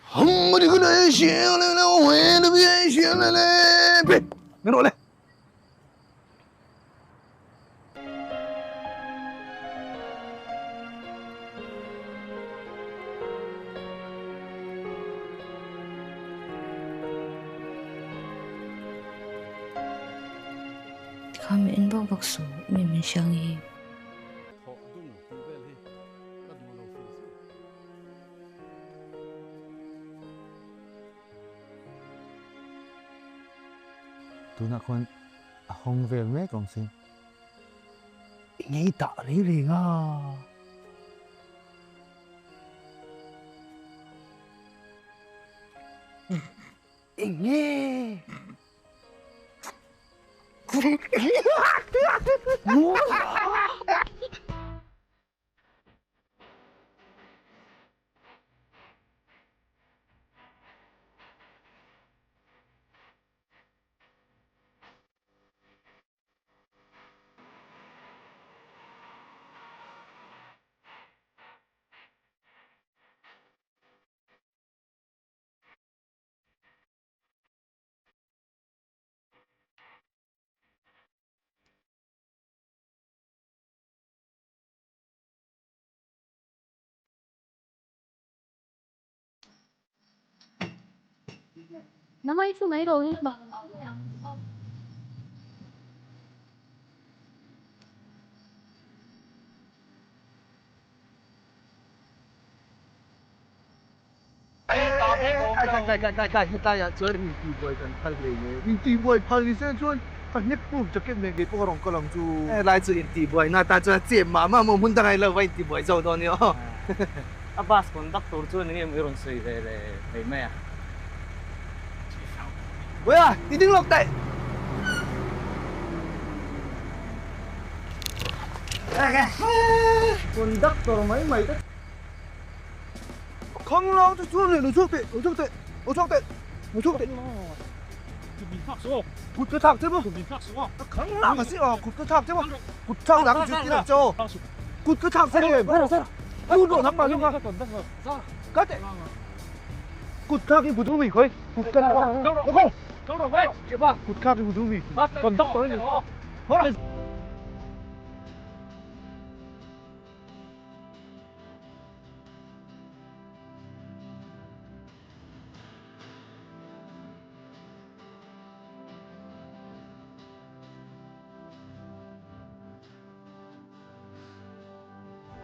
Min rawh le. Tikhan min en vak vak suh, mi min hriang hi. Tunah khuan a hawng vel mek awm si. I ngei tah reng reng a. Eng nge? Namai chu mai rawh hi. Kai kai kai kai hetlai ah chuan intihbuai kan phal hle mai. Intihbuai phal ni se chuan ka hnek proof jacket nen kei pawh ka rawn kal ang chu. Helai chu intihbuaina atan chuan a chem mah mah maw hmun dangah i lo va intihbuai zo dawn nia aw. A bus conductor chuan enge maw i rawn sawi ve le thei mai a. Uia i ding lawk daih. Conductor mai mai te. Khang lang chu chuan leh lo chhuak teh, lo chhuak teh, lo chhuak teh, lo chhuak teh. Kut ka thlak che maw? Khang lang a si aw, kut ka thlak che maw? Kut thlak dang chu ti lo che aw. Kut ka thlak che em? Tu rawh nang mah zawk a. Ka teh. Kut thlak i budu mi khawi. Kut ka thlak. Kut thlak i budu mi. Conductor a ni.